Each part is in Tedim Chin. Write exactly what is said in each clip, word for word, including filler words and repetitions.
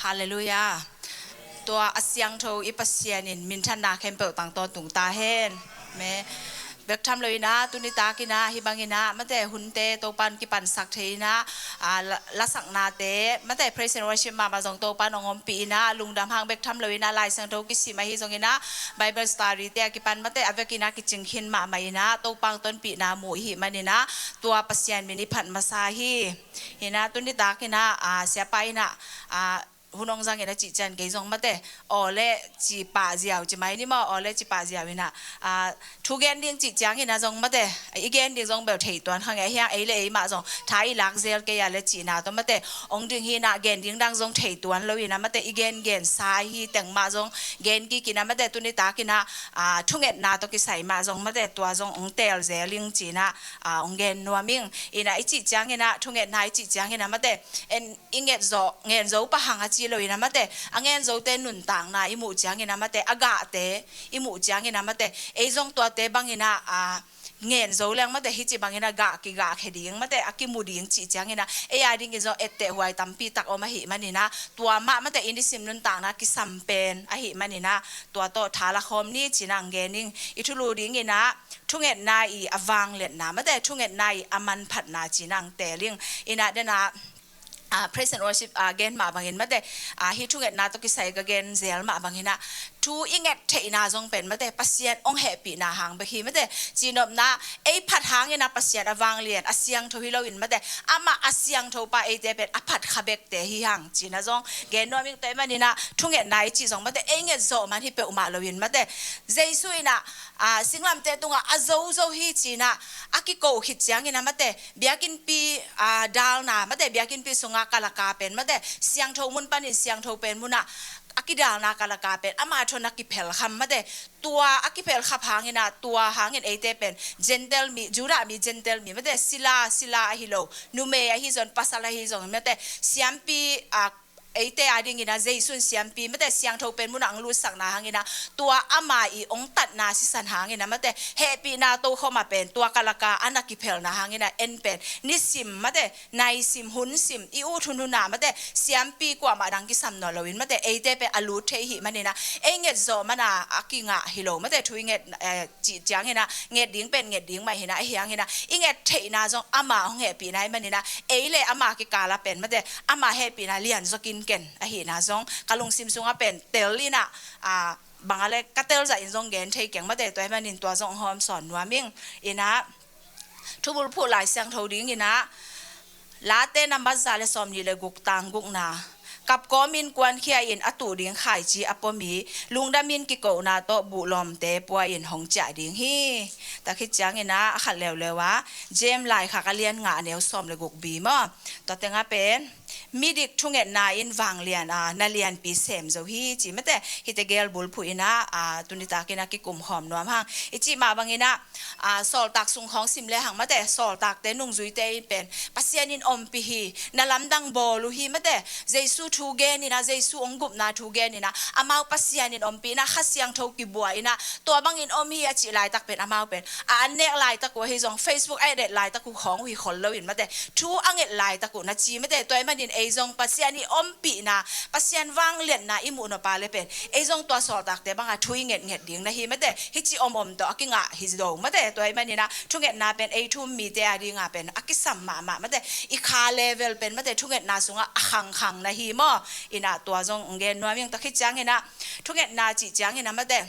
Halleluiah. Tua a siangtho i Pasian in minthanna khempeuh tang tawntung ta hen. Me. Bek tham lo in ah, tuni tak in ah, hih bang in ah, mate hunte Topa'n kipansak thei in ah, a, la-, lasaknate, mate praise and worship mahmah zong Topa'n hong ompih in ah, lungdam hang bek tham lo in ah, Lai Siangtho kisim ahi zong in ah, Bible study te a kipan mate a vek in ah kicing khin mahmah in ah, Topa hong tonpihna mu i hih man in ah, tua Pasian min i phat masa hi. Hi in ah, tuni tak in ah, a, siapa in ah, a, hun hong zang in a cih ciang kei zong mate, aw le ci pah ziau ci mai ni maw, aw le ci pah ziau in ah, a, thu gen ding cih ciang in ah zong mate, i gen ding zong bel thei tuan kha ngei a, hiang ei le ei mah zong tha i lak zel kei a le cihna tawh mate, hong ding hi in ah gen ding dang zong thei tuan lo in ah mate, i gen gen sa hi teng mah zong gen kik in ah mate, tuni tak in ah, a, thungetna tawh kisai mah zong mate, tua zong hong teel zel ing ci in ah, a, hong gen nuam ing. In ah i cih ciang in ah, thungetna i cih ciang in ah mate, en i nget zo, ngen zo pah hang a ci lo in ah mate, a ngen zote nuntakna i muh ciang in ah mate, a gahte i muh ciang in ah mate, ei zong tuate bang in ah, a, ngen zo leng mate, hih ci bang in ah gah kigah khe ding mate, a kimu ding cih ciang in ah, ei a ding in zong etteh huai tampi tak om ahih man in ah, tua mah mate i nisim nuntakna kisam pen ahih man in ah, tua tawh tha la khawm ni ci in ah hong gen ing. I thulu ding in ah, thungetna i a vangliatna mate, thungetna i a manphatna ci in ah hong teel ing. In ah den ah, a, praise and worship, a, gen mah bang in mate, a, hih thungetna tawh kisai ka gen zel mah bang in ah, thu i nget theihna zong pen mate, Pasian hong hehpihna hang bek hi mate, cihnopna, ei phat hang in ah Pasian a vanglian, a siangtho hi lo in mate, amah a siangtho pa eite pen a phat kha bekte hi hang ci in ah zong gen nuam ing. Tua ahih man in ah, thungetna i cih zong mate, ei nget zawh man hi peuhmah lo in mate, Jesu in ah, a, singlamteh tungah a zo zo hi ci in ah, a kiko khit ciang in ah mate, biakinnpi, a, dalna mate, biakinnpi sungah kalaka pen mate, siangtho mun panin siangtho pen mun ah a kidalna kalaka pen ama thawn a kiphel kham mate, tua a kiphel khap hang in ah, tua hang in eite pen Gentile mi, Judah mi Gentile mi mate, sila, sila ahi lo, numei ahi zong, pasal ahi zong mate, siampi, a, eite a ding in ah Jesu in siampi mate, siangtho pen mun ah hong lutsakna hang in ah, tua ama i hong tatna sisan hang in ah mate, hehpihna tokhom ah pen tua kalaka a na kiphelna hang in ah, en pen nisim mate, naisim, hun sim, i ut hun hun ah mate, siampi kuamah dang kisam nawn lo in mate, eite pen a lut thei i hih man in ah, ei nget zawh man a a kingah hi lo mate, thu i nget, eh, cih ciang in ah, nget ding pen nget ding mah hi in ah, ahi hang in ah, i nget theihna zong ama hong hehpihna ahih man in ah, ei le ama kikal ah pen mate, ama hehpihna lian zaw kinken ahihna zong ka lungsim sungah pen tel in ah, a, bang a le ka tel zah in zong gen thei keng mate, tua ahih man in tua zong hong hawmsawn nuam ing. In ah, Thubulphuh Lai Siangtho ding in ah, Late nambat za le sawmnih le guk, tang gukna. Kap kawmin kuankhia in a tuh ding khaici a pom hi, lungdamin kikona tawh buhlawmte pua in hong ciah ding hi. Tua khit ciang in ah, a khat leuleu ah, James laikhak a lian nga, a neu sawm le guk B maw. Tua teng ah pen, midik thungetna in vanglian a na lianpi sem zo hi ci mate, hihte gel bulphuh in ah, a, tuni tak in ah kikum khawm nuam hang. I cih mah bang in ah, a, sawltak sung khawng sim le hang mate, sawltakte nungzuite in pen Pasian in ompih hi, na lamdang bawl uh hi mate, Jesu thu gen in ah, Jesu hong gupna thu gen in ah, amau Pasian in ompih in ah, Kha Siangtho kibua in ah, tua bangin om hi a cih laitak pen amau pen a an nek laitak uh ahi zong, Facebook a et et laitak uh khawng uh hi khol lo in mate, thu a nget laitak uh na ci mate, tua ahih manin ei zong Pasian i ompihna, Pasian vangliatna i muh nop a le pen ei zong tua sawltakte bang a thu i nget nget ding na hi mate, hih ci om om tawh a kingah hi zo mate, tua ahih manin ah thungetna pen ei thu um mite a ding a pen a kisam mahmah mate, i kha level pen mate, thungetna sungah a khangkhang na hi maw, in ah tua zong hong gen nuam ing. Tua khit ciang in ah, thungetna cih ciang in ah mate,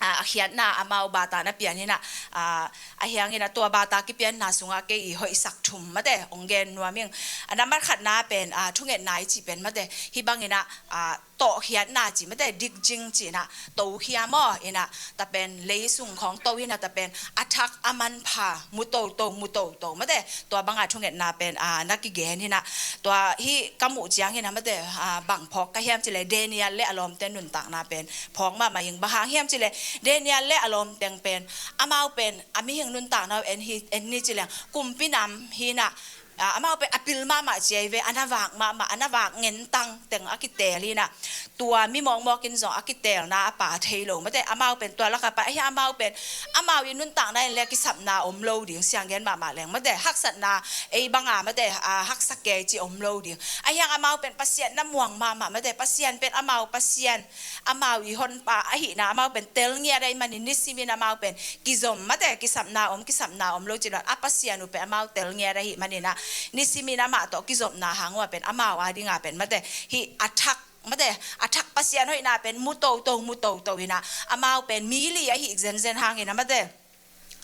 a, a khiatna amau bata na pian in ah, a, ahi hang in ah tua bata kipianna sungah kei i hoihsak thum mate hong gen nuam ing. A nambat khatna pen, a, thungetna i cih pen mate, hih bang in ah, a, tawh khiatna cih mate, digging cih in ah, to khia maw, in ah, tua pen lei sung khawng to in ah, tua pen a thak a manpha mu toto, mu toto mate, tua bang a thungetna pen, a, na kigen in ah, tua hih ka muh ciang in ah mate, a, bang phawk ka hiam cih leh Daniel le a lawmte nuntakna pen phawk mahmah ing. Bang hang hiam cih leh Daniel le a lawmte pen, amau pen a mihing nuntakna uh en hi, en ni ci leng, kumpi nam hi in ah, a, amau pen a pil mahmah ci ahi ve, a na vak mahmah, a na vak ngentang teng a kitel hi in ah, tua mi mawkmawk in zong a kitelna a pha thei lo mate. Amau pen tua lak a pan, ahi amau pen, amau i nuntakna in le kisapna om lo ding, sianggen mahmah leng mate, haksatna ei bang a mate, a, haksa kei ci om lo ding. Ahi hang amau pen Pasian na muang mahmah mate, Pasian pen amau Pasian, amau i honpa ahihna amau pen tel ngiat ahih manin, nisimin amau pen kizom mate, kisapna om, kisapna om lo ci lo in, a Pasian uh pen amau tel ngiat ahih manin ah, nisimin amah tawh kizopna hang uh a pen amau a ding a pen mate, hih a thak mate, a thak Pasian hoihna pen mu toto, mu toto in ah, amau pen mi li ahih zenzen hang in ah mate,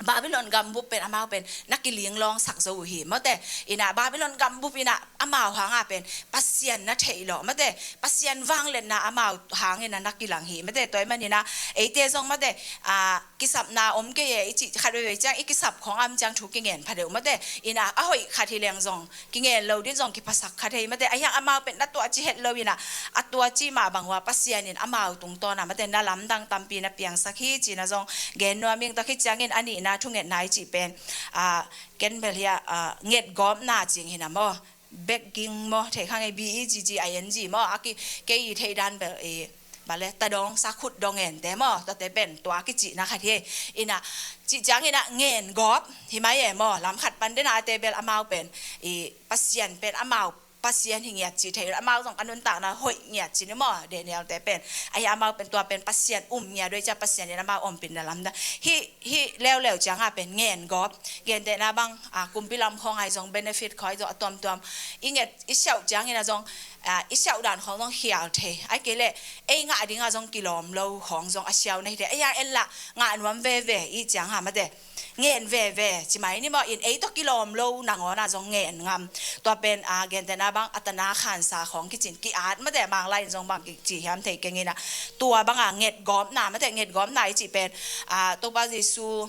Babylon gambup pen amau pen na kilinglawngsak zo uh hi mate. In ah Babylon gambup in ah amau hang a pen Pasian na theih lawh mate, Pasian vangliatna amau hang in ah na kilang hi mate. Tua ahih manin ah eite zong mate, a, kisapna om kei e i cih khat veivei ciang, i kisap khawng a om ciang thu kingen pha deuh mate. In ah a hoih khat hi leng zong kingen lo ding zong kiphasak kha thei mate. Ahi hang amau pen na tuahcih het lo in ah, a tuahcih mah bang uh a Pasian in amau tungtawn ah mate, na lamdang tampi na piangsak hi ci-in ah zong gen nuam ing. Tua khit ciangin a nihna thungetna i cih pen, a, ken bel hi a, a, ngetgawpna ci ing hi in ah maw, begging maw, theih kha ngei, B E G G I N G maw, a ki, kei i theih dan bel i, bale, ta dawng, sa khut dawng ngente maw, tuate pen tua kicihna khat hi. In ah, cih ciangin ah ngengawp hi mai e maw, lam khat pan den a te bel amau pen i Pasian pen amau Pasian hi ngiat ci thei, amau zong a nuntakna hoih ngiat ci ni maw, Daniel te pen. Ahi amau pen tua pen Pasian um ngiat uh hi ciang Pasian in amau ompih na lamdang. Hih, hih leuleu ciang a pen ngengawp, gentehna bang, a, kumpi lam khawng ahi zong, benefit khawng ahi zong, a tuamtuam i nget, i siauh ciangin ah zong, a, i siauh dan khawng zong khial thei. Ahih kei leh ei ngah ding ah zong kilawm lo khawng zong a siau na hi thei. Ahi hang en lah ngah nuam veve i ciang a mate, ngen veve ci mai ni maw. In ei tawh kilawm lo nangawn ah zong ngen ngam. Tua pen, a, gentehna bang a tana khansa khawng kici in, ki-at mate, Manglai in zong bang kici hiam thei keng in ah, tua bang a ngetgawpna mate, ngetgawpna i cih pen, a, Topa Jesu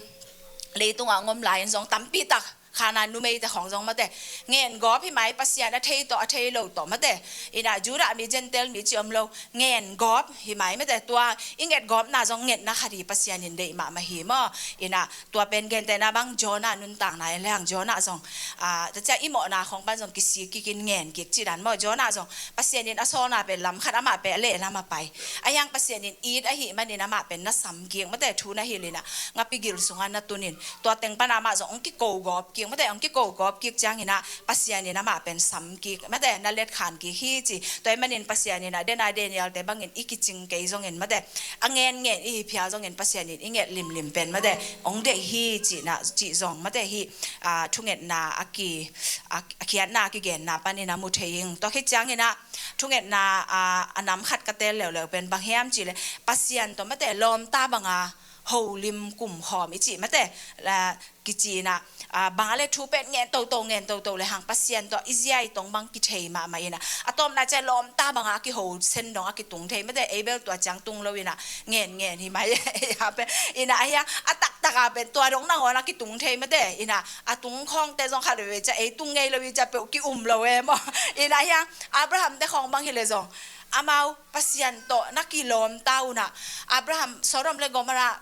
leitung ah a om lai in zong tampi tak, Khanaan numeite khawng zong mate, ngengawp hi mai, Pasian a thei tawh a thei lo tawh mate. In ah Judah mi, Gentile mi ci om lo, ngengawp hi mai mate. Tua i ngetgawpna zong ngetna khat hi, Pasian in deih mahmah hi maw. In ah tua pen gentehna bang Jonah nuntakna en lehang, Jonah zong, a, tua ciang i mawhna khawng pan zong kisik kik in ngen kik cih dan maw. Jonah zong Pasian in a sawlna pen lam khat, amah pen a lehlam a pai. Ahi hang Pasian in it ahih manin amah pen na sam kik mate, thu na hilh in ah, ngapi gil sungah na tun in, tua teng pan amah zong hong kiko gawp kik mate, hong kiko gawp kik ciangin ah Pasian in amah pen sam kik mate, na letkhan kik hi ci. Tua ahih manin Pasian in ah den a Daniel te bangin i kicing kei zongin mate, a ngen ngen i hi phial zongin Pasian in i nget limlim pen mate, hong deih hi cihna, cih zong mate, hih, a, thungetna a ki, a, a khiatna a kigenna panin a mu thei ing. Tua khit ciangin ah thungetna, a, a nam khat ka tel leuleu pen bang hiam cih leh, Pasian tawh mate lawmta bang a holim kumkhawm i cih mate, la, kici in ah, a, bang a le thu pen ngen toto, ngen toto lehang Pasian tawh i zia i tong bang kithei mahmah in ah, a tawpna ciang lawmta bang a kiho sen dong a kitung thei mate. Ei bel tua ciang tung lo in ah ngen ngen hi mai. Ei a pen in ah, ahi a, a taktak a pen tua dong nangawn a kitung thei mate. In ah a tung khawngte zong khat veve ciang ei tung ngei lo i ciang peuh ki-um lo e maw. In ah ahi a, Abraham te khawng bang hi leh zong amau Pasian tawh na kilawmta un ah, Abraham, Sodom le Gomorrah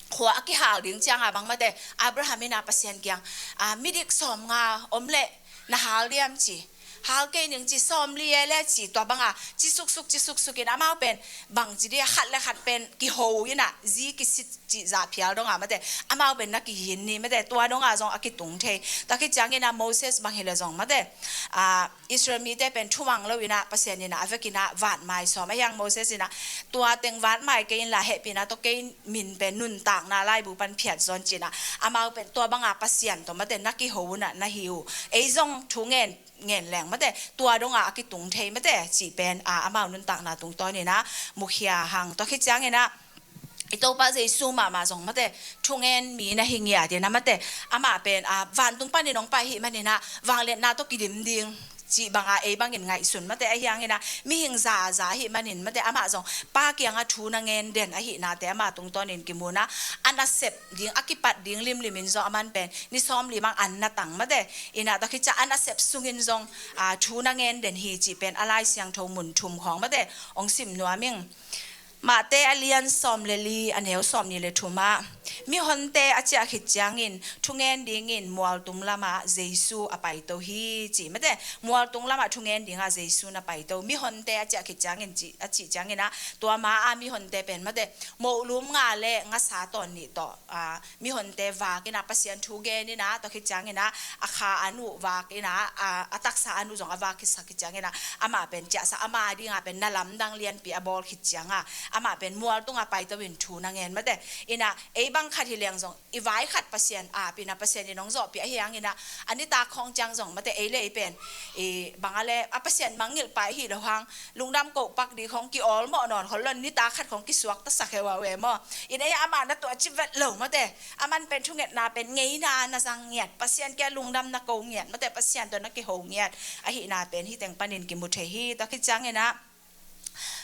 khua a kihal ding ciang a bang mate, Abraham in ah Pasian kiang, a, midik sawmnga om leh na hal diam ci, hal kei ning ci, sawmli e le ci, tua bang a ci suksuk, ci suksuk in amau pen bang ci dih a, khat le khat pen kiho in ah zi kisit cih zah phial dong a mate, amau pen na kihin ni mate, tua dong a zong a kitung thei. Tua khit ciangin ah Moses bang hi leh zong mate, a, Israel mite pen thumang lo in ah Pasian in ah a vekin ah vatmai sawm. Ahi hang Moses in ah tua teng vatmai kei inla, hehpihna tawh kei min pen nuntakna laibu pan phiat zaw in ci in ah, amau pen tua bang a Pasian tawh mate na kiho un ah na hi uh. Ei zong thu ngen ngen leng mate, tua dong a a kitung thei mate, cih pen, a, amau nuntakna tungtawn in ah mukhia hang. Tua khit ciangin ah i Topa Jesu mahmah zong mate, thungen mi na hi ngiat in ah mate, amah pen, a, vantung panin hong pai ahih manin ah vangliatna tawh kidim ding cih bang a ei bangin ngaihsun mate. Ahi hangin ah mihing zaza ahih manin mate, amah zong Pa kiang a thu na ngen den ahihnate ama tungtawnin kimu in ah, a nasep ding, a kipat ding limlim in zong aman pen ni sawmli bang an na tang mate. In ah tua khit ciang a nasep sungin zong, a, thu na ngen den hi cih pen a Lai Siangtho mun thum khawng mate hong sim nuam ing. Matthai a lian sawm le li, a neu sawmnih le thum ah, Mihonte a ciah khit ciangin thungen dingin mualtung lamah Jesu a paito hi ci. Mate, mualtung lamah thungen dingah Jesu na paito. Mihonte a ciah khit ciangin ci, a cih ciangin ah, tua ma a mihonte pen mate, mohlum nga le ngasa tawn nih tawh, a, mihonte vak inah Pasian thu gen inah, tua khit ciangin ah a kha a nuh vak inah, a, a taksa a nuh zong a vak khit sak khit ciangin ah, amah pen ciahsa ama dingah pen na lamdang lianpi a bawl khit ciangah, amah pen mualtungah paito in thu na ngen mate. Inah ei bang khat hi leng zong i vai khat Pasian ap inah Pasian in hong zawhpih ahi hang inah, a nitak khawng ciang zong mate, ei le ei pen i bang a le a Pasian mangngilh pai hi lo hang, lungdam koh pak ding khawng ki awlmawh nawn khol lo, nitak khat khawng kisuaktasak he uh a uh e maw. Inah ei amah na tuah ci vet lo mate, aman pen thungetna pen ngeina na zang ngiat, Pasian kia lungdam na ko ngiat mate, Pasian tawh na kiho ngiat ahihna pen hih teng panin kimu thei hi. Tua khit ciangin ah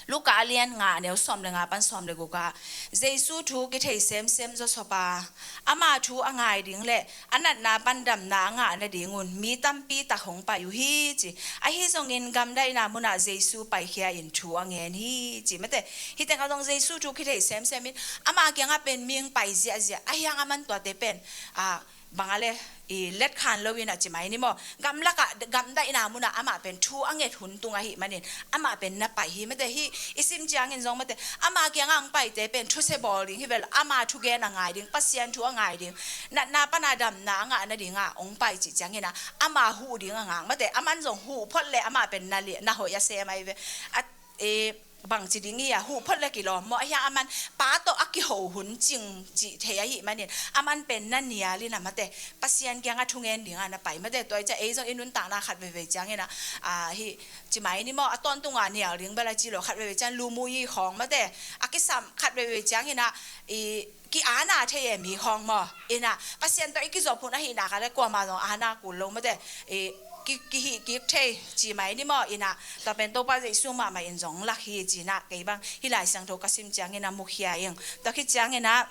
Luka a lian nga a neu sawm le nga pan sawm le guk ah, Jesu thu kithei semsem zawsop a, ama thu a ngai ding le a natna pan damna a ngah nadingun mi tampi tak hong pai uh hi ci. Ahi zongin gamdaihna munah Jesu paikhia in thu a ngen hi ci mate. Hih tengah zong Jesu thu kithei semsem in ama kiangah pen mi hong pai ziahziah, ahi hang aman tuate pen, a, bang a le i letkhan lo inah ci mai ni maw, gamlakah gamdaihna munah amah pen thu a nget hun tung ahih manin amah pen na pai hi mate. Hih i sim ciangin zong mate, ama kiangah hong paite pen thusia bawl ding hi vel, ama thugen a ngai ding, Pasian thu a ngai ding, natna pana damna a ngah nadingah hong pai cih ciangin ah ama huh ding a ngak mate. Aman zong huh phot le amah pen na li-, na hoih a sem ahi ve. A, e, bangci ding hi a, huh phot le kilawm maw, ahi hang aman Pa tawh a kiho hun cing cih thei ahih manin aman pen na nial inah mate, Pasian kiangah thungen dingah na pai mate. Tua i ciah ei zong i nuntakna khat veivei ciangin ah, a, hih ci mai ni maw, a tawntunga nial ding bel a ci lo, khat veivei ciang lumui khawng mate, a kisam khat veivei ciangin ah i ki-ana thei e mi khawng maw. Inah Pasian tawh i kizop hun ahihna kha le kuamah zong ana kul lo mate, i ki, kihih kik thei ci mai ni maw. Inah tua pen Topa Jesu mahmah in zong lak hi ci inah kei bang hih Lai Siangtho ka sim ciangin ah mukhia ing. Tua khit ciangin ah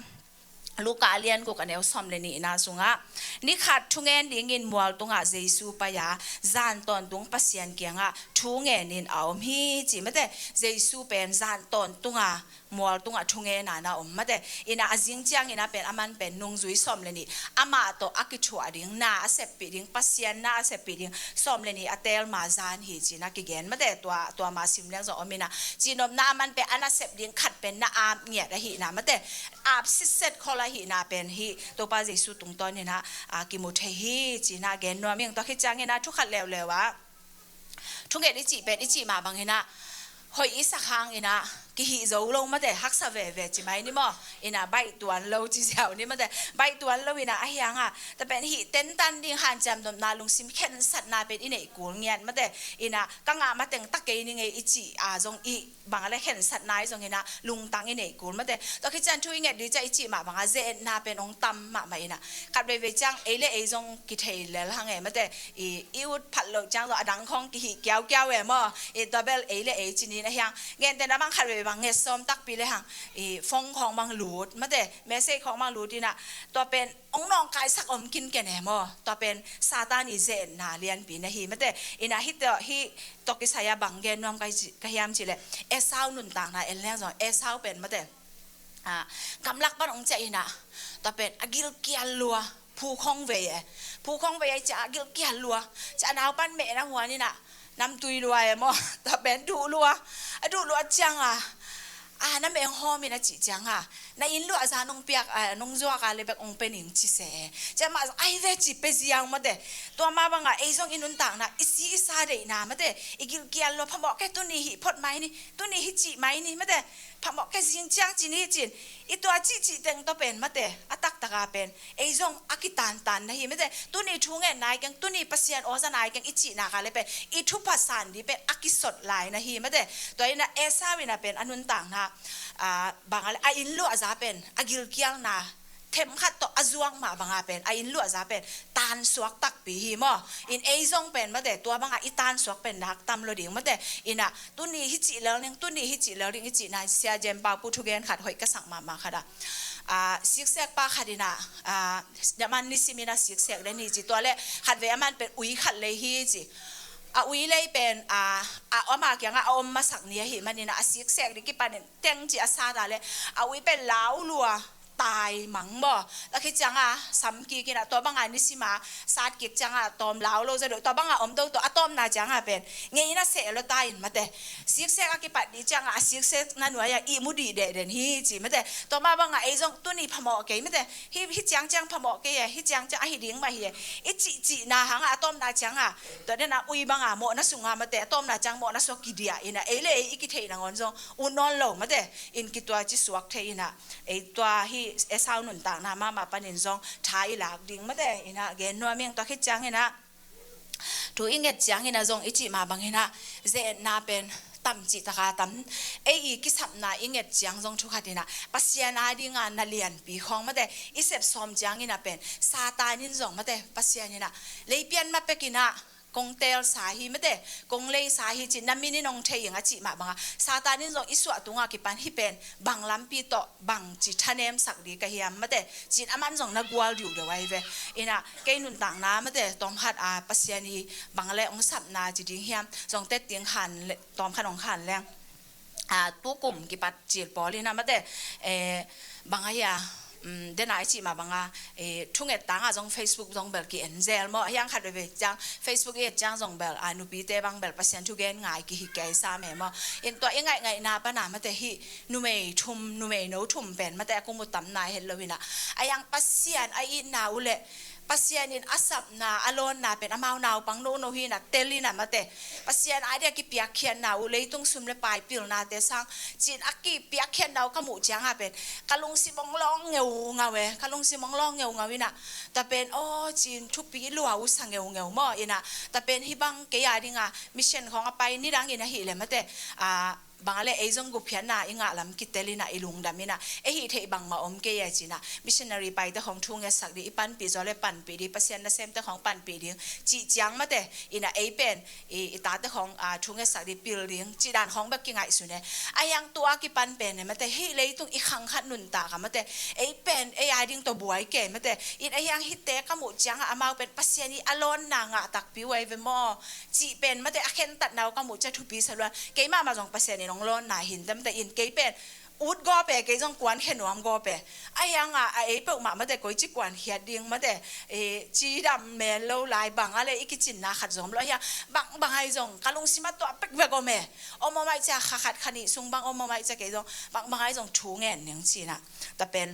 Luka a lian guk a neu sawm le nihna sungah, ni khat thungen dingin mualtungah Jesu pai a, zan tawntung Pasian kiangah thu ngenin a om hi ci mate. Jesu pen zan tawntunga mualtungah thungena na om mate. Inah a zing ciangin ah pen aman pen nungzui sawm le nih, amah tawh a kithuah ding, na a seppih ding, Pasian na a seppih ding sawm le nih a teel ma zan hi ci inah kigen mate. Tua, tua ma sim leng zong om inah, cihnopna aman pen a na sep ding khat pen na ap ngiat ahihna mate, ap sitset khol ahihna pen hih Topa Jesu tungtawn inah, a, kimu thei hi ci inah gen nuam ing. Tua khit ciangin ah thu khat leuleu ah, thunget i cih pen i cih mah bang inah hoih i sak hang inah kihih zo lo mate, haksa veve ci mai ni maw. Inah baih tuan lo ci ziau ni mate, baih tuan lo inah ahi hang ah, tua pen hih tentan ding hanciam nopna lungsim khensatna pen i neih kul ngiat mate. Inah ka ngah mateng ta kei ni ngei i cih a zong i bang a le khensatna i zong inah lungtang i neih kul mate. Tua khit ciang thu i nget ding ciah i cih mah bangah ze-etna pen hong tam mahmah inah, khat veivei ciang ei le ei zong kithei lel hang e mate. I, i ut phat loh ciang zong a dang khawng kihih kiaukiau e maw. I tua bel ei le ei ci ni inah, ahi hang gentehna bang khat veivei bang nget sawm takpi le hang i phone khawng bang lut mate, message khawng bang lut inah, tua pen hong nawngkaisak om kinken e maw. Tua pen Satan i ze-etna lianpi na hi mate. Inah hih tawh, hih tawh kisai a bang gen nuam ka hi ci, ka hiam cih leh, Esau nuntakna en leng zong, Esau pen mate, a, gamlak pan hong ciah inah, tua pen a gilkial lua, phuk hong vei e, phuk hong vei a i ciah a gilkial lua, ciah a naupan mehna huan inah namtui lua e maw. Tua pen duh lua, a duh lua ciang a, a, na meh hong hawm in a cih ciang a, na inn luahza nong piak, a, nong zuak a le bek hong pe ning ci se. Ciah mah zong ai ve ci pe ziau mate. Tua mah bangah ei zong i nuntakna, i si i sa deihna mate, i gilkial lua, phamawh kei, tuni hih phot mai ni, tuni hih cih mai ni mate, phamawh kei, zing ciang ci ni cin. I tua cihcih teng tawh pen mate, a taktaka pen ei zong a kitantan na hi mate. Tuni thungetna i keng, tuni Pasian awzana i keng i cihna kha le pen i thupha san ding pen a kisot lai na hi mate. Tua inah Esau inah pen a nuntakna, a, bang a le, a inn luahza pen a gilkialna themkhat tawh a zuak mah banga pen a inn luahza pen tansuak takpi hi maw. In ei zong pen mate, tua bangah i tansuak pen nak tam lo ding mate. Inah tuni hih cih lel ning, tuni hih cih lel ning i cihna, Sia Jem Pau Pu thugen khat hoih ka sak mahmah khat ah, a, siksek pa khat inah, a, aman nisim inah siksek den hi ci. Tua le khatvei aman pen ui khat lei hi ci. A ui lei pen, a, a, ama kiangah a om masak ni ahih manin ah a siksek ding kipan in teng ci a sat a le, a ui pen lau lua, tai mang maw. Tua khit cianga sam kik inah tua banga nisima sat kik cianga tawm lau lo zaw deuh, tua banga om do tawh a tawpna cianga pen ngeina seh lo ta in mate. Siksek a kipat dih cianga a siksek na nuai-a ihmu dih deh den hi ci mate. Tua mah banga ei zong tuni phamawh kei mate. Hi, hi ciangciang phamawh kei e, hi ciangciang ahi ding mah hi e. I cihcihna hanga a tawpna cianga tua dena ui banga mawhna sunga mate, a tawpna ciang mawhna sua kidiah inah ei le ei i kitheih nangawn zong ut nawn lo mate. In kitua ci suak thei inah ei tua hi Esau nuntakna mahmah panin zong tha i lak ding mate. Inah gen nuam ing tua khit ciang inah thu i nget ciang inah zong i cih mah bang inah ze-etna pen tam cih taka tam. Ei i kisapna i nget ciang zong thukhat inah Pasian a dinga na lianpi khawng mate i sep sawm ciang inah pen Satan in zong mate Pasian inah leipian mah pek inah kong teelsa hi mate, kong leisa hi ci na min in hong thei ing a cih mah banga Satan in zong i suah tunga kipan hi pen bang lampi tawh bangci thanemsak ding ka hiam mate, cin aman zong na gual diuhdeuh ahi ve. Inah kei nuntakna mate tawmkhat a Pasian i bang le hong sapna ci ding hiam zong tet ding khan le tawmkhat hong khan leng. A, tukum kipat cil pawl inah mate, eh, bang ahi a, um, dena i cih mah banga, eh, thunget tanga zong Facebook zong bel ki-en zel maw, ahiang khat veve ciang Facebook i et ciang zong bel, a, nupite bang bel Pasian thugen ngai kihi kei sam e maw. In tua i ngaihngaihna pana mate hi numei thum, numei no thum pen mate a kum utamna het lo inah ahiang Pasian a itna uh le Pasian in a sapna a lawnna pen amau naupang nono hi inah tel inah mate Pasian a dia kipiakkhiatna uh leitung sum le pai pilnate sang cin a kipiakkhiatna uh ka muh cianga pen ka lungsim hong lawng ngeungau e, ka lungsim hong lawng ngeungau inah tua pen aw cin thupi lua uh sa ngeungeu maw inah tua pen hi bang kei a dinga mission khawng a pai nidang in ahih le mate, a, bang a le ei zong gupkhiatna i ngah lam kitel inah i lungdam inah ei hih theih bangmah om kei e cinah missionary paite khawng thu ngetsak ding i panpih zaw le panpih ding Pasian nasemte khawng panpih ding cih ciang mate inah ei pen i, i tate khawng, a, thu ngetsak ding pil ding cih dan khawng bek kingaihsun e. Ahiang tua kipan pen e mate hih leitung i khangkhat nuntak a mate ei pen ei a ding tawh buai kei mate in ahiang hihte ka muh cianga amau pen Pasian i a lawnna ngah takpi uh ahi ve maw. Cih pen mate a khentatna uh ka muh cia thupi sa luan. Keimah mah zong Pasian in hong lawnna hinte mate in kei pen ut gawp e, kei zong kuan khe nuam gawp e. Ahianga a ei peuhmah mate koici kuan khiat ding mate, e, cidam mel lo lai bang a le i kicinna khat zom lo ahiang bang bang ahi zong ka lungsim a tuah pek vek om e. Om om aih cia kha khat kha nih sung bang om om aih cia kei zong bang bang ahi zong thu ngen ning cinah ta pen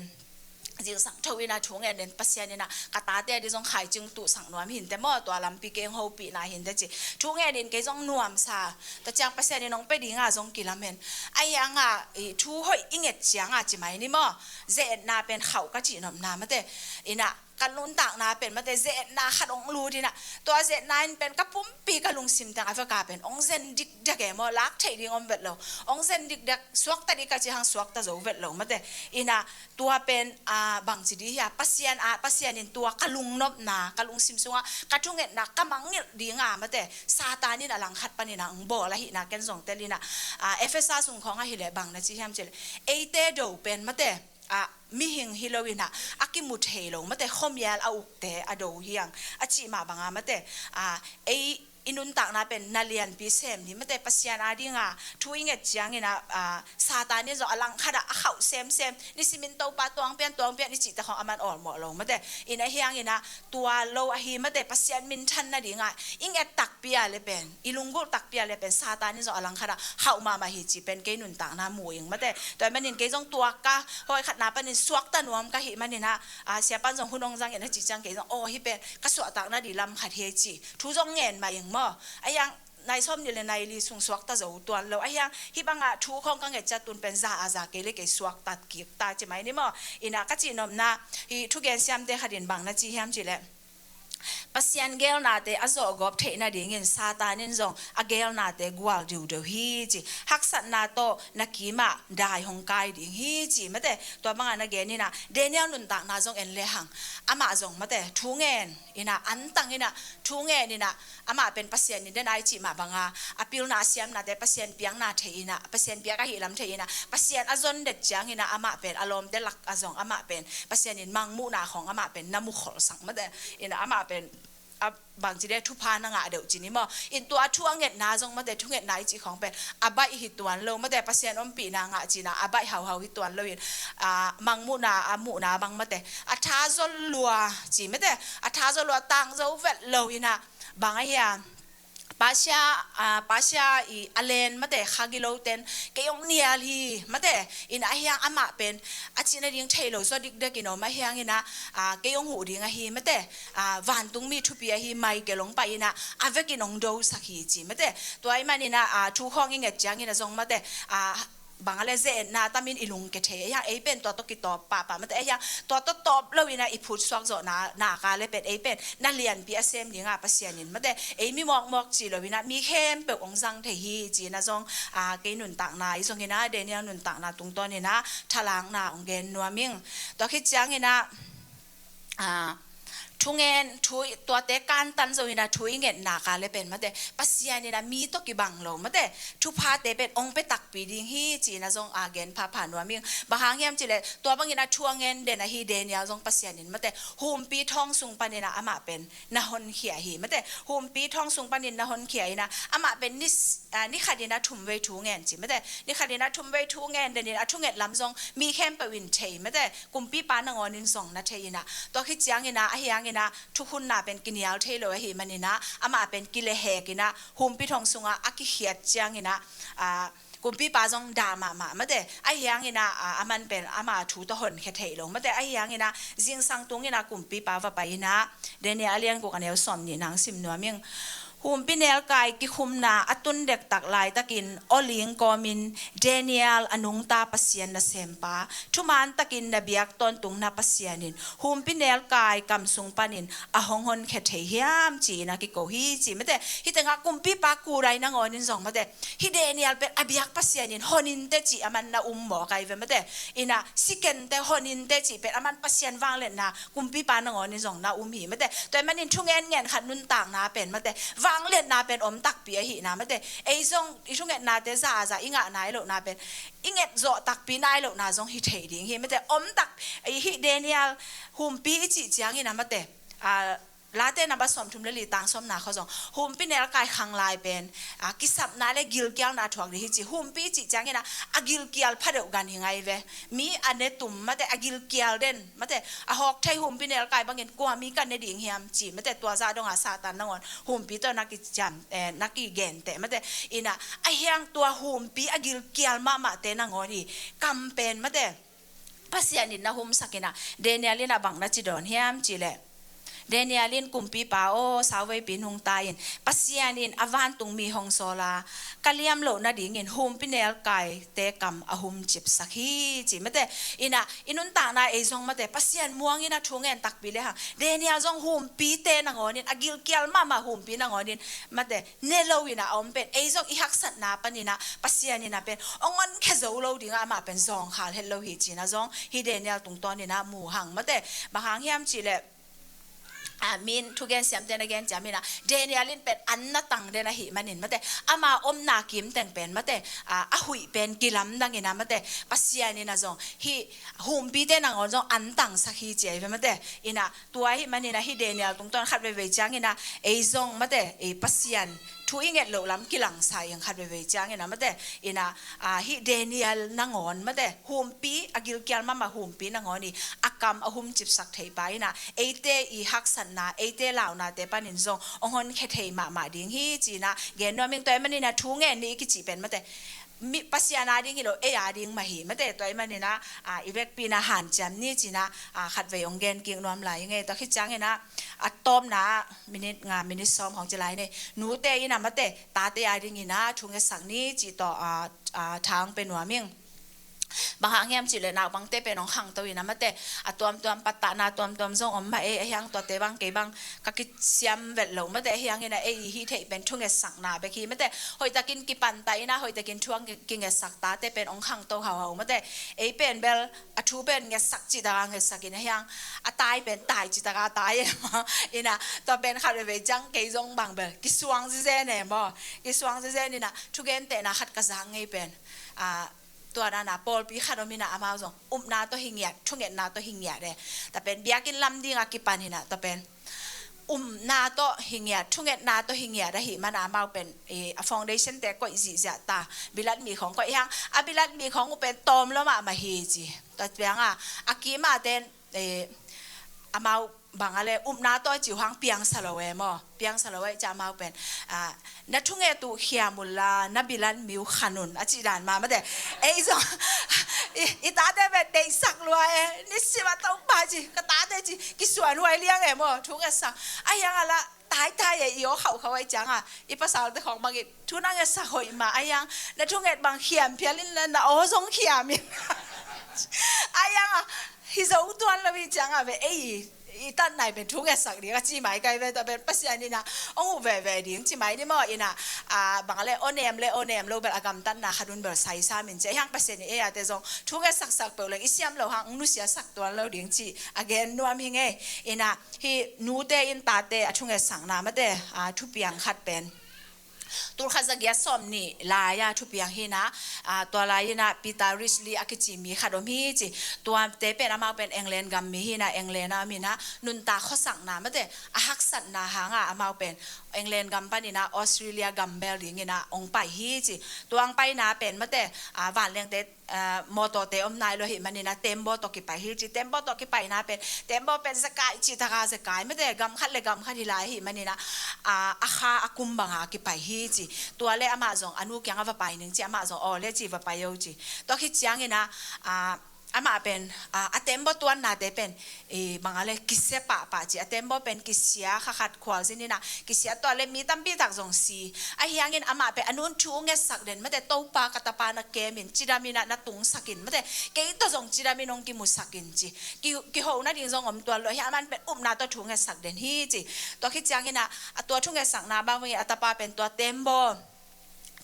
zingsang tho inah thu ngen in Pasian inah ka tate a di zong khaicing tuhsak nuam hinte maw, tua lampi keng hopihna hinte ci thu ngen in kei zong nuamsa ta ciang Pasian in hong pia dinga zong kilamen. Ahianga i thu hoih i nget cianga ci mai ni maw, ze-etna pen khauh ka cihnopna mate inah ka nuntakna pen mate ze-etna khat hong lut inah tua ze-etna in pen ka pumpi ka lungsim teng a veka pen hong zen dikdek e maw, lak theih ding om vet lo, hong zen dikdek suakta ding ka ci hang suakta zo vet lo mate inah tua pen, a, bangci dih hia Pasian a, Pasian in tua ka lungnopna ka lungsim sunga ka thungetna ka mangngilh dinga mate Satan in a langkhat panin a hong bawl ahihna ken zong tel inah, a, Efesa sung khawng ahileh bang na ci hiam cileh eite do pen mate, a, mihing hi lo inah a kimu thei lo mate khuamial a ukte a do hiang a cih mah banga mate, a, ei i nuntakna pen na lianpi sem ni mate Pasian a dinga thu i nget ciang inah, a, Satan in zong a langkhat ah a khauh semsem nisimin Topa tuang pian tuang pian i cihte khawng aman awlmawh lo mate in ahiang inah tua lo ahi mate Pasian minthan nadinga i nget takpi a le pen i lunggulh takpi a le pen Satan in zong a langkhat ah khauh mahmah hi cih pen kei nuntakna mu ing mate. Tua manin kei zong tua ka hawi khatna panin suakta nuam ka hih manin ah, a, siapan zong hun hong zangin a cih ciang kei zong aw hih pen ka suahtak nading lam khat hi ci thu zong ngen mah ing maw. Ahiang nai sawm nih le nai li sung suakta zo tuan lo ahiang hih bangah thu khawng ka nget ciat tun pen za a za kei le kei suakta kik ta ci mai ni maw. Inah ka cihnopna hih thugen siamte khatin bang na ci hiam cileh Pasian geelnate a zawhgawp theih nadingin Satan in zong a geelnate gual diudeu hi ci. Haksatna tawh na kimah dai hong kai ding hi ci mate. Tua bangah na gen inah Daniel nuntakna zong en lehang amah zong mate thu ngen inah antang inah thu ngen inah amah pen Pasian in den ai cih mah banga a pilna a siamnate Pasian piakna thei inah Pasian piak ahi lam thei inah Pasian a zon det ciang inah amah pen a lawmte lak a zong amah pen Pasian in mangmuhna khawng amah pen na mukholsak mate inah amah pen a bangci deh thupha na ngah deuh ci ni maw. In tua thu a ngetna zong mate, thungetna i cih khawng pen a baih hi tuan lo mate, Pasian ompihna ngah cihna a baih hauhau hi tuan lo in, a, mangmuhna a muhna bang mate, a tha zol lua ci mate, a tha zol lua tang zo vet lo in a, bang a hiam, Persia, a, Persia i a len mate, kha gilo ten kei hong nial hi mate, in a hiang amah pen a cihna ding thei lo zaw dikdek in om a hiang in a, a, kei hong huh ding ahi mate, a, vantungmi thupi ahi Michael hong pai in a, a vekin hong dosak hi ci mate. Tua ahih manin a, a, thu khawng i nget ciangin a zong mate, a, bang a le ze-etna tamin i lungke thei a hiang, ei pen tua tawh kitawp pahpah mate a hiang, tua tawh tawp lo in a i phutsuak zawhna nak a le pen ei pen na lianpi a sem ding a Pasian in mate, ei mi mawkmawk ci lo in a mi khempeuh hong zang thei hi ci in a zong, a, kei nuntakna i zong in a, Daniel nuntakna tungtawn in a thalakna hong gen nuam ing. Tua khit ciangin a, a, thungen, thu, tuate kantan zo in a thu i nget nak a le pen mate, Pasian in a mi tawh kibang lo mate, thuphate pen hong pia takpi ding hi ci in a zong a gen phapha nuam ing. Bang hang hiam cih leh tua bangin a thu a ngen den ahi Daniel zong Pasian in mate, humpi thawng sung panin a amah pen na honkhia hi mate, humpi thawng sung panin na honkhia in a, amah pen ni, a, ni khat in a thumvei thu ngen ci mate, ni khat in a thumvei thu ngen den in a thunget lam zong mi khempeuh in thei mate, kumpipa nangawn in zong na thei in a, tua khit ciangin a, a hiang in a thukhunna pen kinial thei lo ahih manin a, amah pen kilehhek in a, humpi thawng sungah a kikhiat ciangin a, a, kumpipa zong dah mahmah mate, a hiang in a, a, a man pen ama thu tawh honkhia thei lo mate, a hiang in a zingsang tung in a kumpipa va pai in a, Daniel a lian guk a neu sawm nih nang sim nuam ing. Humpi nelkai kikhumna a tun dektak laitakin aw ling kawmin Daniel a nungta Pasian nasempa, thuman takin na biak tawntung na Pasian in humpi nelkai kam sung panin a hong honkhia thei hiam ci in a kiko hi ci mate. Hih tengah kumpipa Kurai nangawn in zong mate, hih Daniel pen a biak Pasian in hon in teh ci a man na um mawk ahi ve mate, in a si ken teh, hon in teh ci pen a man Pasian vangliatna kumpipa nangawn in zong na um hi mate. Tua ahih manin thungen ngen khat nuntakna pen mate, vangliatna pen om takpi ahihna mate, ei zong i thungetnate zaza i ngah nai lohna pen i nget zawh takpi nai lohna zong hi thei ding hi mate, om tak, i hih Daniel humpi i cih ciangin a mate, a, Late namba sawmthum le li tang sawmna khawng zong humpi nelkai khanglai pen, a, kisapna le gilkialna thuak ding hi ci, humpi i cih ciangin a, a gilkial pha deuh gan hi ngai ve. Mi a ne tum mate, a gilkial den mate, a hawk thei humpi nelkai bangin kua mi ka ne ding hiam ci mate, tua zah dongah Satan nangawn humpi tawh na kiciam, eh, na kigen teh mate, in a, a hiang tua humpi a gilkial mahmahte nangawn hi kam pen mate, Pasian in na humsak in a, Daniel in a bang na ci dawn hiam cih leh, Daniel in kumpipa aw, sauveipi in hong tai in, Pasian in a vantungmi hong sawl a, ka liam loh nadingin humpi nelkaite kam a humcipsak hi ci mate. In a, i nuntakna ei zong mate, Pasian muang in a thungen takpi lehang, Daniel zong humpite nangawn in, a gilkial mahmah humpi nangawn in mate, ne lo in a a om pen, ei zong i haksatna panin a Pasian in a pen hong honkhia zo lo ding a, amah pen zawngkhal het lo hi ci in a zong hih Daniel tungtawn in a mu hang mate. Bang hang hiam cih leh, a, min thugen siamte na gen ciam in a, Daniel in pen an na tang den ahih manin mate, ama omna kim teng pen mate, a, a huih pen kilamdang in a mate, Pasian in a zong hih humpite nangawn zong an tangsak hi ci ahi ve mate. In a, tua ahih manin a hih Daniel tungtawn khat veivei ciangin a, ei zong mate, ei Pasian thu i nget loh lam kilangsa ing khat veivei ciangin a mate. In a, a, hih Daniel nangawn mate, humpi, a gilkial mahmah humpi nangawn i a kam a humcipsak thei pa in a, eite i haksatna, eite launate panin zong hong honkhia thei mahmah ding hi ci in a gen nuam ing. Tua ahih manin a thungen ni i kicih pen mate, mi, Pasian a ding hi lo, ei a ding mah hi mate. Tua ahih manin a, a, i vekpi in a hanciam ni ci in a, a, khat vei hong gen kik nuam lai ing ei. Tua khit ciangin a, a tawpna minit nga, minit sawm hong ci lai ni. Nute in a mate, tate a dingin a thu ngetsak ni cih tawh, a, a, tha hong pia nuam ing. Bang hang hiam cih leh naupangte pen hong khangto in a mate, a tuamtuam pattahna tuamtuam zong om mah ei, a hiang tuate bang kei bang ka kisiam vet lo mate, a hiang in a ei i hih theih pen thu ngetsakna bek hi mate. Hoihtakin kipan ta in a, hoihtakin thu a kingetsak tate pen hong khangto hauhau mate. Ei pen bel a thu pen ngetsak cih taka ngetsak in a hiang, a tai pen tai cih taka tai e maw. In a, tua pen khat veivei ciang kei zong bang bel kisuang zizen e maw. Kisuang zizen in a, thugentehna khat ka zak ngei pen, a, tua dan a pawlpi khat om in a, amau zong upna tawh hi ngiat, thungetna tawh hi ngiat e. Tua pen biakinn lam ding a kipan in a, tua pen umna tawh hi ngiat, thungetna tawh hi ngiat ahih mana amau pen, eh, a foundation te koih zihziah ta, bilat mi khong koih hiang, a bilat mi khong uh pen tawm lo mahmah hi ci. Tua piang a, a kim a ten, eh, amau bang a le upna tawh ci uh hang piangsa lo e maw, piangsa lo e ci amau pen, ah, na thunget uh khiam unla, na bilat mi uh khan un a cih dan mah mate. Ei zong, i, i tate pen deihsak lua e, nisim a Topa ci, ka tate ci, kisuan huai liang e maw, thungetsak. A hiang a la, taitai e, i aw khauhkhauh ai ciang a, i pasalte khong bangin, thu na ngetsak hoih mah a hiang, na thunget bang khiam phial in la, na aw zong khiam in. A hiang a, hi zo tuan lo hi ciang a ve, ei, i tat nai pen thungetsak ding a ci mai kai ve, tua pen Pasian in a, ong uh veve ding ci mai ni maw, in a, a, bang le, aw nem le, aw nem lo bel a gamtatna khat un bel saisam in ci, a hiang Pasian in ei a te zong, thungetsaksak peuh leng, i siam lo hang, ong nusiasak tuan lo ding ci, a gen nuam hi ngei, in a, hi nute in tate a thungetsakna mate, a, thupiang khat pen. Tulkhat zagiat sawm nih lai-a thupiang hi na, a, tua lai-in a Peter Risley a kici mi khat om hi ci. Tuate pen amau pen England gam mi hi na, England a om hi na, nuntak khuasakna mate, a haksatna hang a amau pen England gam panin a Australia gam bel dingin a ong pai hi ci. Tua ong paina pen mate, a, vanlengte, a, mawtawte om nai lo ahih manin a tembaw tawh kipai hi ci. Tembaw tawh kipaina pen, tembaw pen zekai cih taka zekai mate, gam khat le gam khat hi lai ahih manin a, a, a kha a kum banga kipai hi ci. Tua le amah zong a nu kiangah va pai ning ci, amah zong aw le ci, va pai o ci. Tua khit ciangin a, a, amah pen, a, a tembaw tuannate pen, e, bang a le kisia pahpah ci, a tembaw pen kisia kha khat khualzin in a, kisia tua le mi tampi tak zong si. A hiangin amah pen a nu in thu ngetsak den mate, Topa ka tapa na kem in, cidam in a na tungsak in mate, kei tawh zong cidam in ong kimusak in ci. Ki, kiho nading zong om tuan lo, a hiang amah pen upna tawh thu ngetsak den hi ci. Tua khit ciangin a, a tua thu ngetsakna bang bangin a tapa pen tua tembaw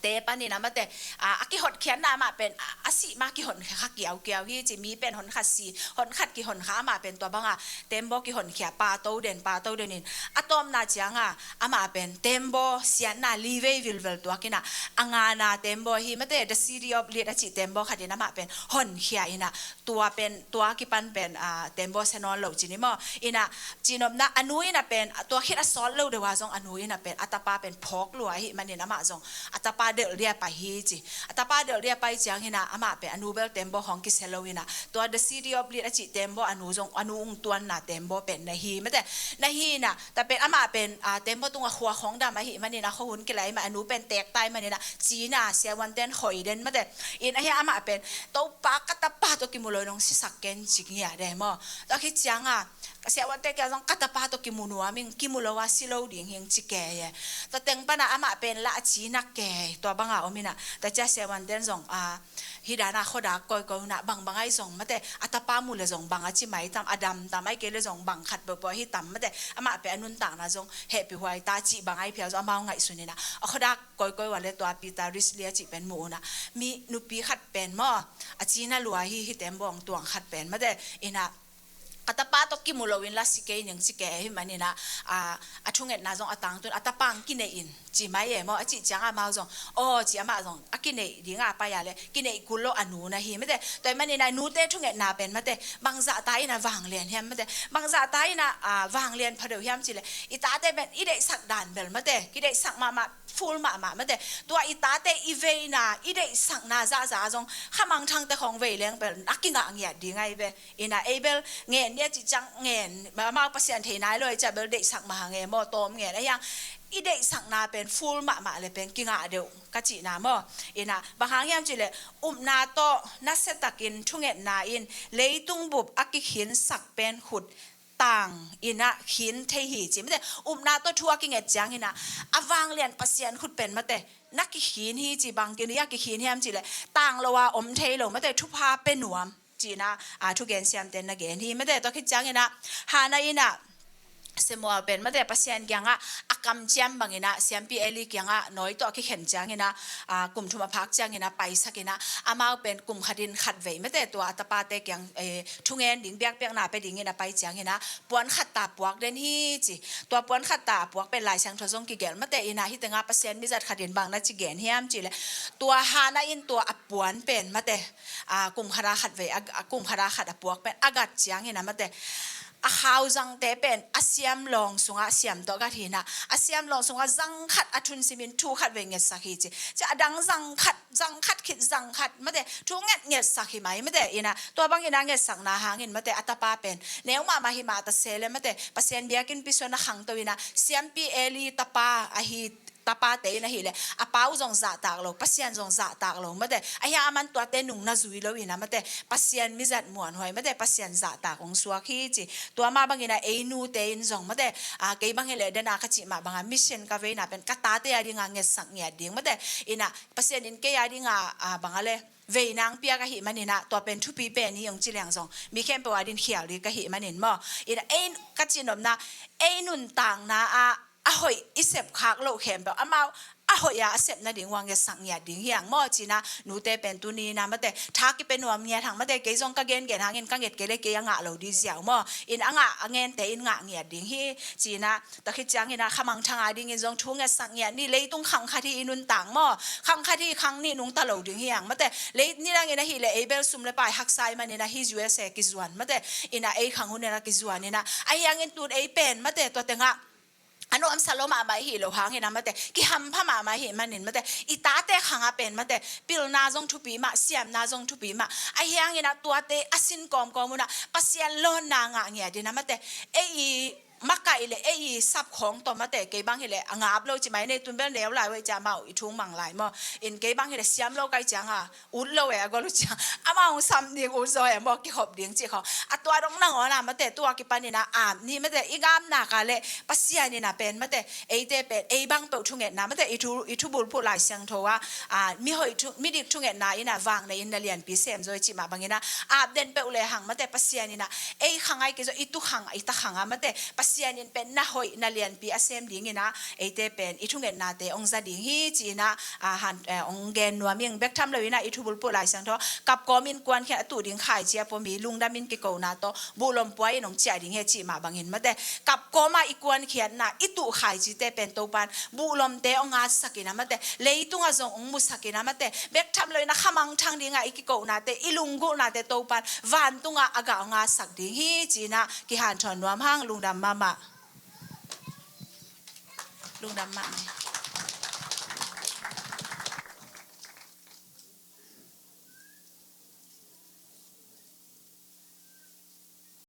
te panin a mate, a, a kihotkhiatna amah pen, a, a sih ma kihonkhia kiaukiau hi ci, mi pen honkhat si, honkhat kihonkha amah pen tua banga tembaw kihonkhia pato den, pato den in. A tawpna cianga amah pen tembaw siatna livei vilvel tuakin a, a ngana tembaw hi mate, The City of Lead a cih tembaw khatin amah pen honkhia in a, tua pen, tua kipan pen, a, tembaw sia nawn lo ci ni maw. In a, cinopna a nu in a pen, a, tua khit a sawt lo deuh a zong a nu in a pen, a tapa pen phawk lua ahih manin amah zong, a tapa delh dia pai hi ci. A tapa delh dia pai ciangin a, amah pen a nu bel tembaw khawng kisia lo in a, tua The City of Lead a cih tembaw a nu zong, a nu ung tuanna tembaw pen na hi mate. Na hi in a, tua pen amah pen, a, tembaw tunga khua khawng dam ahih manin a khuahun kilai mah a nu pen teek tai manin a, cina siavuanten khoi den mate. In a hia amah pen, Topa ka tapa tawh kimu lo in ong sisak ken ci ngiat e maw. Tua khit cianga, ka siavuante kia zong ka tapa tawh kimu nuam ing, kimu lo a si lo ding hing ci kei e. Tua teng pana amah pen la a cina kei, tua banga om in a. Tua cia siavuanten zong, a, hih dana khuadak koikoi una, bangbang ai zong mate, a tapa mu le zong bang a ci mai tam, a dam tam ai kei le zong bang khat peuhpeuh ahi tam mate, amah pen a nuntakna zong hehpih huai ta cih bang ai phial zong amau ngaihsun in a. A khuadak koikoi ua le tua Peter Risley a cih pen mu una. Mi nupi khat pen maw, a cina lua hi, hih tembaw ong tuang khat pen mate, in a, ka tapa tawh kimu lo in la si kei ning ci kei ahih manin a, a, a thungetna zong a tangtun, a tapa ong kineih in ci mai e maw, a cih cianga amau zong, aw ci amah zong, a kineih dinga a pai a le, kineih kul lo a nu na hi mate. Tua ahih manin a nute thungetna pen mate, bangzah ta in a vanglian hiam mate, bangzah ta in a, a, vanglian pha deuh hiam ci le, i tate pen i deihsak dan bel mate, kideihsak mahmah, full mahmah mate. Tua i tate i veina, i deihsakna zahzah zong, khamangthangte khawng vei leng bel, a kingah ngiat ding ai ve. In a ei bel ngen nia cih ciang ngen, amau Pasian thei nai lo i cia bel deihsak mah hang e maw, tawm ngen. A hiang i deihsakna pen full mahmah le pen kingah deuh ka cihna maw. In a bang hang hiam cih le, upna tawh nasiatakin thungetna in leitung bup a kikhinsak pen khut tang in a khin thei hi ci mate. Upna tawh thu a kinget ciangin a, a vanglian Pasian khut pen mate, na kikhin hi ci. Bang kin a kikhin hiam cih le, tang lo a om thei lo mate, thupha pe nuam. Cihna, a, thugen siamten na gen hi mate. Tua khit ciangin a, Hannah in a, Samuel pen mate Pasian kiangah a kamciam bangin a, siampi Eli kiangah nawi tawh a kikhen ciangin a, a, kum thum a phak ciangin a paisak in a, amau pen kum khatin khatvei mate tua a tapate kiang, eh, thungen ding, biakpiakna pe dingin a pai ciangin a, puan khat ta puak den hi ci. Tua puan khat ta a puak pen Lai Siangtho zong kigelh mate in a, hih tengah Pasian mizat khatin bang na ci gen hiam cih le, tua Hannah in tua a puan pen mate, a, kum khat a khatvei, a, a, kum khat a khat a puak pen a gat ciangin a mate, a khau zangte pen a siam lawng sungah siam tawh gat hi-in ah, a siam lawng sungah zang khat a thun simin thu khat vei ngetsak hi ci. Ci a dang zang khat, zang khat khit zang khat, mate, thu nget ngetsak hi mai, mate, in ah, tua bangin a ngetsakna hangin, mate, a tapa pen neu mahmah hi mah ta se leh, mate, Pasian biakinnpi sungah na khangto in ah, siampi Eli tapa ahi tapate in ahih leh a pa uh zong zahtak lo, Pasian zong zahtak lo, mate, ahi hang aman tuate nung na zui lo in ah, mate, Pasian mizat muanhuai, mate, Pasian zahtak hong suak hi ci. Tua mah bangin ah ei nute in zong, mate, a, kei bang hi leh, den a ka cih mah bangin mission ka veina pen ka tate a dingin ngetsak ngiat ding, mate, in ah Pasian in kei a dingin, a, bang a leh, veinang piak ahih manin ah, tua pen thupi pen hi hong ci leng zong, mi khempeuh a dingin khial ding ka hih manin maw. In ah ei, ka cih nopna, ei nuntakna ah a hoih i sep khak loh khempeuh amau a hoih a a sep nading uh a ngetsak ngiat ding hi hang maw, ci-in ah, nute pen tuni-in ah, mate, tha kipia nuam ngiat hang, mate, kei zong ka gengen hangin ka nget kei leh kei a ngah lo ding ziau maw. In ah a ngah, a ngente in ngah ngiat ding hi, ci-in ah, tua khit ciangin ah khamangthang a dingin zong thu ngetsak ngiat ni, leitung khang khat hi i nuntak maw, khang khat hi, khang nih nungta lo ding hi hang, mate, lei nidangin ahih leh ei bel sum leh pai haksa ahih manin ah hih U S A kizuan, mate, in ah ei khang hun in ah kizuan in ah, ahi hangin tu-in ei pen, mate, tua tengah a nuamsa lo mahmah i hih loh hangin ah, mate, kihampha mahmah i hih manin, mate, i tate khang ah pen, mate, pilna zong thupi mah, siamna zong thupi mah, ahi hangin ah tuate a sin kawmkawm un ah Pasian lawnna ngah ngiat in ah, mate, ei i makaih leh ei i sap khawng tawh, mate, kei bang hi leh a ngap lo ci mai, nei tun bel neu lai uh ei ci a, amau i thung mang lai maw. In kei bang hi leh siam lo ka hih ciangin ut lo e, a gol uh ciang amau hong sam ding, ut zaw e maw, kikhop ding cih khawng. A tua dong nangawn ah, mate, tua kipanin ah ap ni, mate, i gam nak leh Pasian in ah pen, mate, eite pen ei bang peuh thungetna, mate, i thu, i thubulphuh Lai Siangtho ah, a, mihoih thu, midik thungetna in ah vang na inn na lianpi sem zaw hi cih mah bangin ah, ap den peuh lehang, mate, Pasian in ah ei khang ah, kei zong i tu khang, i ta khang ah, mate, Pasian in pen na hoih na lianpi a sem dingin ah eite pen i thungetnate hong za ding hi, ci-in ah, a, han, eh, hong gen nuam ing. Bek tham lo in ah i thubulphuh Lai Siangtho, kap kawmin kuankhiat, a tuh ding khaici a pua mi lungdamin kikona tawh buhlom pua in hong ciah ding hi, cih mah bangin, mate, kap kawm ah i kuankhiatna, i tuh khaicite pen Topan buhlomte hong ngatsak in ah, mate, leitungah zong hong musak in ah, mate, bek tham lo in ah khamangthang dingah i kikonate, i lunggulhnate Topan vantungah a gah hong ngatsak ding hi, ci-in ah kihanthawn nuam hang. Lungdam mahmah. Lungdam mahmah.